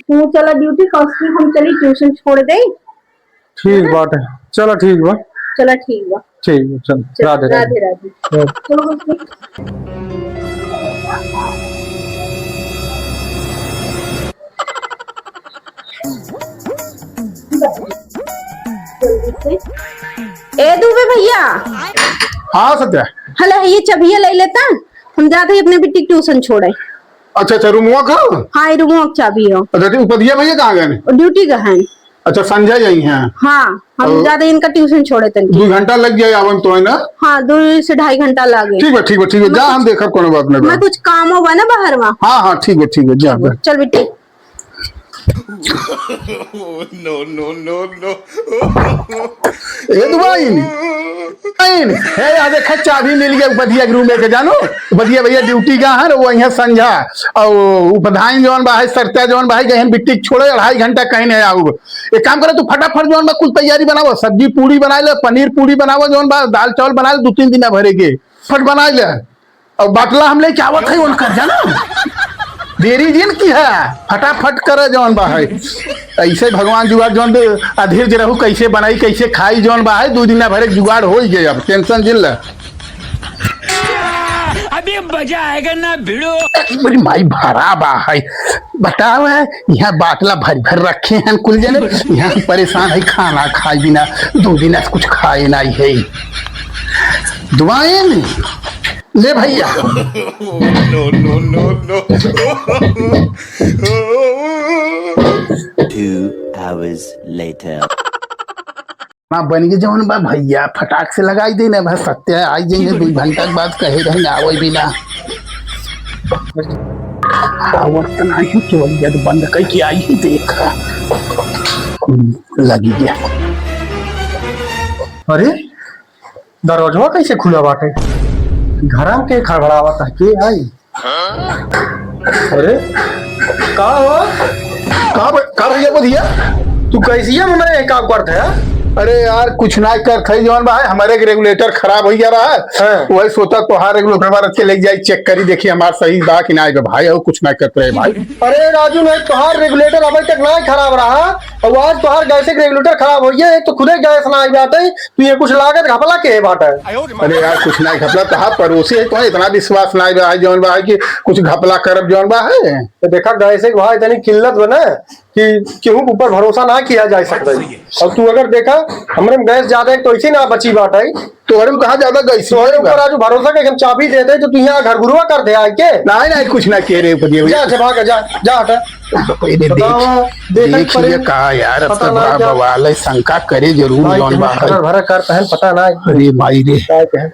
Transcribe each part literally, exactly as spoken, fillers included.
तू चला ड्यूटी, कौशिक हम चली ट्यूशन छोड़ दे। ठीक बात है, चला ठीक बा। चला ठीक बा। ठीक बा, चल, चल, राधे, राधे, राधे। राधे। चलो, कौशिक। ए दुबे भैया। हाँ सत्या। हले, ये चबिया ले लेता, हम जाते ही अपने बिट्टी के ट्यूशन छोड़े। अच्छा, अच्छा, रूमवा का? हाँ, ये रूमवा का चाबी हो। अच्छा, तो उपधिया भैया कहाँ गए? ड्यूटी का है। अच्छा, संजय यही हैं। हाँ, हम और जाते इनका ट्यूशन छोड़े तन। दो घंटा लग जाए आवन तो, है ना? हाँ, दो से ढाई घंटा लागे। ठीक बा, ठीक बा, ठीक बा, जा, हम देखब, कोनो बात नहीं बा। मैं कुछ काम हो बा ना बाहर वहाँ। हाँ, हाँ, ठीक बा, ठीक बा, जा, जा। चल बिट्टी। No, no, no, no। ए दुबाइन, दुबाइन, हे, आ देखा, चाबी मिल गया उपधिया के रूम में के, जानो? उपधिया भैया ड्यूटी का है ना, वो यहाँ संझा, और उपधाइन जौन बा है, सरता जौन बा है, गहन बिट्टी छोड़े, अढ़ाई घंटा कहीं नहीं आऊ। एक काम करे, तू फटाफट जौन बा कुल तैयारी बनावा, सब्जी पूड़ी बना ले, पनीर पूड़ी बनावा, जौन बा दाल चावल बना ले, दो तीन दिन भरे के, फट बना ले। अब बाटला हम लेके आवत है उनकर, जाना? देरी जिन की है, फटाफट करे जौन बा है। ऐसे भगवान जुगाड़ जौन दे, अधीर जे रहू, कैसे बनाई, कैसे खाई जौन बा है, दो दिन भरे जुगाड़ हो ही गए, अब टेंशन जिन ले। अभी मजा आएगा ना भिड़ो। बड़ी माई भरा बा है, बताओ है, यहाँ बाटला भर भर रखे हैं कुल जने, यहाँ परेशान है, खाना खाए बिना, दो दिन से कुछ खाए नहीं है। दुआएं में ले भैया। No, no, no, no। Two hours later। ना बन के जौन बा भैया, फटाक से लगाई दे ना, बस सत्या आई जाइए, दो घंटा के बाद कहे रहे ना, आवई भी ना। आवत तो नहीं, केवल जद बंद कई के आई ही देख। लगी गया। अरे, दरवाजवा कैसे खुला बाटे? घरा में के खड़बड़ावत है, के आई? अरे, का हो? का ब-, का भैया, बोलिया? तू कैसी है, हमरे का करत है? अरे यार, कुछ ना करत है, जौन बा है, हमारे एक रेगुलेटर खराब हो गया रहा है। हाँ। वही सोचा तोहार रेगुलेटर मार के ले जाई, चेक करी, देखी हमार सही बा कि ना बा भाई, और कुछ ना करत रहे भाई। अरे राजू, नहीं, तोहार रेगुलेटर अभी तक ना खराब रहा, और आज तोहार गैस के रेगुलेटर खराब हो गया, एक तो खुदे गैस ना आई बाटे, तू ये कुछ लागत घपला के बाटे। अरे यार, कुछ ना घपला, तोहार पड़ोसी है, तोहार इतना विश्वास ना बा है जौन बा है कि कुछ घपला करब जौन बा है। तो देखा, गैस के भाव इतनी किल्लत बा ना कि केहू के ऊपर भरोसा ना किया जा सकता है। और तू अगर देखा, हमरे में गैस ज्यादा है तो ऐसे ना बची बात है। तोहरे में कहाँ ज्यादा गैस तोहरे है ऊपर बा? आज भरोसा के हम चाबी देते तो तू यहाँ घर गुरुआ कर दे आके। नहीं, नहीं, कुछ ना कह रहे, ऊपर ये जा, जा, भाग, जा, जा, हटा। ये देख, बताओ, देख देख परे। ये का यार, अब पता तो ना बड़ा क्या। बवाल है, शंका करे जरूर भाई, जौन तुम बा है। भरा भरा करता है, पता ना। अरे माई रे। क्या क्या है?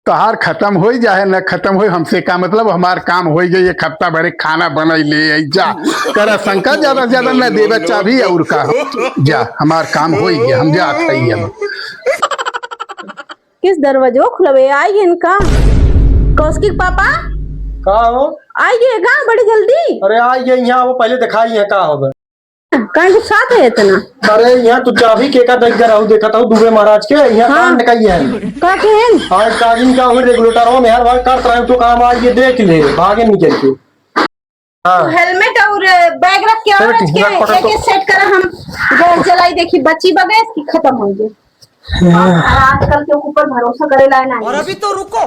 तोहार खत्म होई जाए न खत्म होई, हमसे का मतलब, हमार काम होई गई, एक हफ्ता भर एक खाना बनाई ले आई जा। तेरा शंका ज्यादा से ज्यादा न देवे चाबी और का। जा, हमार काम होई गया, हम जात हई अब। किस दरवाजो खुलवे आई इनका? कौशिक पापा? का हो? आई गए का बड़ी जल्दी? अरे आई गए, यहाँ वो पहले दिखाई है का होगा। काहे गुस्सात है इतना? अरे, यहाँ तू चाबी के का देख रहू, देखत हूँ दुबे महाराज के, यहाँ हाँ। कांड का ही है। का के हैं? आज कागिन का हुई रेगुलेटर हो, मेहर भाई करत रहे, तो काम आज ये देख ले, भागे निकल के। हाँ। तो हेलमेट और बैग रख के आओ, चलो, रख के रख, पकड़ एक तो। एक सेट कर हम गैस जलाई, देखी बची बा गैस की खत्म हो गई। हाँ। और आजकल के ऊपर भरोसा करे लाए ना। और अभी तो रुको,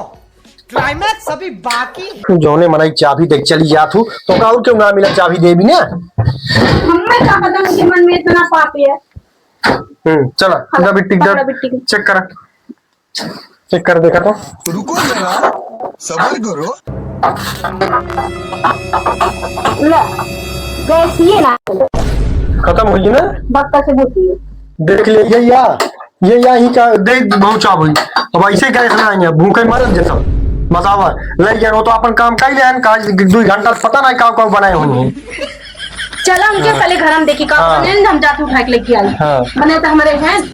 क्लाइमैक्स अभी बाकी है। जौने मनई चाबी दे चली जात हूँ, तो का और क्यों ना मिला चाबी दे भी ना? हमें का पता उनके मन में इतना पाप है। हम्म, चला, हम तू बिट्टी पकड़ा दे, बिट्टी को। चेक करा, चेक कर देखा तो। रुको जरा, सबर करो। ले, गैस ये ना। खत्म हो गई ना? बक्का से बूटी। देख ले, ये या, ये या ही का, देख बहुत चाप हुई। अब ऐसे गैस ना आई है, भूखे मरत जैसा। बतावा, ले गया वो तो अपन काम कर ले, का दो घंटा पता नहीं का का बनाए हुए हैं। चलो, हम क्या हाँ। पहले घर हम देखी का हाँ। बने, हम जाते उठा के लेके आई। हाँ। बने तो हमारे हैं।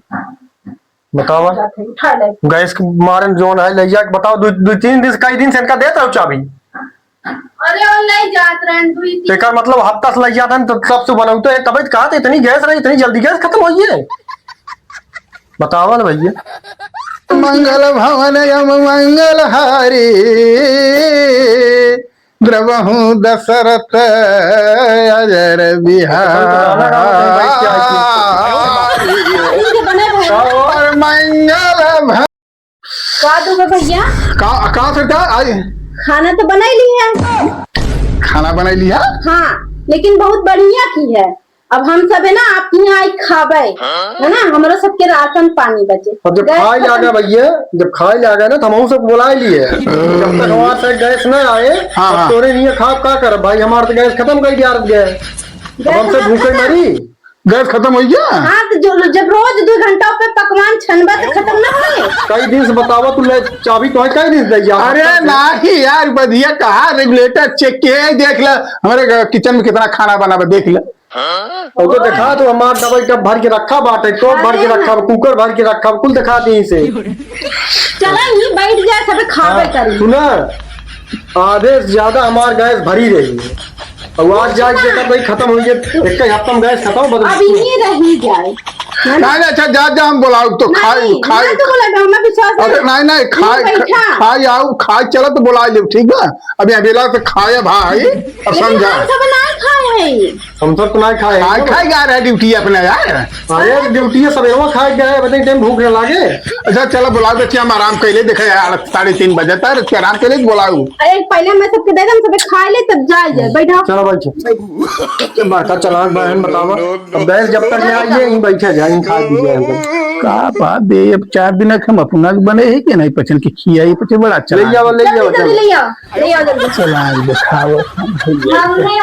बतावा। जाते उठा ले। गैस के मारे में जौन है, ले जाके बताओ, दो, दो तीन दिन से, कई दिन से इनका देत रहो चाबी। अरे, और ले जात रहन, दो ही तीन। एकर मतलब हफ्ता से ले जात रहन, तब, तब से बनौते हैं, तबे तो कहा था, इतनी गैस रही, इतनी जल्दी गैस खत्म होई है। बतावा ना भैया। मंगल भवन यम मंगल हारी। प्रभु दशरथ अजर बिहार। ठीक है, बने रहो। और मंगल भ- का दूंगा भैया? का, का सरकार? आई। खाना तो बनाई ली है। खाना बनाई ली है? हाँ, लेकिन बहुत बढ़िया की है। अब हम सब है ना आपके यहाँ आई खाबे, है ना, हमरो सबके राशन पानी बचे। अब जब गैस खाए खत्म। लागा भैया, जब खाए लागा ना, तो हमहू सब बुलाए लिए। जब तक हमारे साथ गैस ना आए, हाँ, अब हाँ। तोरे लिए खाब का करब भाई, हमारे तो गैस खत्म कर दिया गया। अब गैस हमसे हमार भूखे खत्म। मरी। गैस खत्म हो गया? हाँ, तो जो, जब रोज दो घंटा पे पकवान छनबा तो खत्म ना होए? कई दिन से बतावा, तू ले चाबी तो है, कई दिन से दे यार? अरे नहीं यार, बढ़िया कहा, रेगुलेटर चेक किए, देख ले हमारे किचन में कितना खाना बना बा, देख ले। और तो देखा, तो हमार दवाई टब भर के रखा बाटे, टोप भर के अरे रखा बा, कुकर भर के रखा बा, कुल देखा दी से। चला, ये बैठ जा, सबे खाबे हाँ, करी। सुना, आधे से ज्यादा हमार गैस भरी रही है। और आज जाके देखा भाई खत्म हो गया, एक ही हफ्ता में गैस खत्म, बदल अब ये रही जाए, है ना? नहीं, नहीं, अच्छा, जा, जा, हम बुलाओ तो खाई, नहीं, खाई। मैं तो बोला, हमें विश्वास अरे, नहीं। नहीं, नहीं, खाई, बैठा। खाई आओ, खाई चला तो बुला ले, ठीक बा? अभी अबेला तो खाए भाई, अब लेकिन समझा। हम सब ना खाए हैं। हम सब तो ना खाए हैं। खाई, खाई जा रहे ड्यूटी अपना यार। अरे, ड्यूटी है, सवेरे खाए गए, बताइए, टाइम भूख ना लागे। अच्छा, चलो, बुलाओ, बच्चे, हम आराम कर ले, देखा यार, साढ़े तीन बजे तक, बच्चे, आराम कर ले, बुलाओ। अरे, पहले मैं सबके दे दे, हम सबके खा ले, तब जाए जाए, बैठा। चलो, बैठो। बड़का चलाक बहन, बतावा। अब गैस जब तक ना आई है, यहीं बैठा जाए, यहीं खा पी जाए हमको। का बात है, अब चार दिन के हम अपना के बने है कि नहीं, पचन की खिया ही पचे, बड़ा ले चलाक। जाओ, ले जाओ, जल्दी, जल्दी चलो। ले आओ, ले आओ जल्दी। चलाक दिखाओ। हम नहीं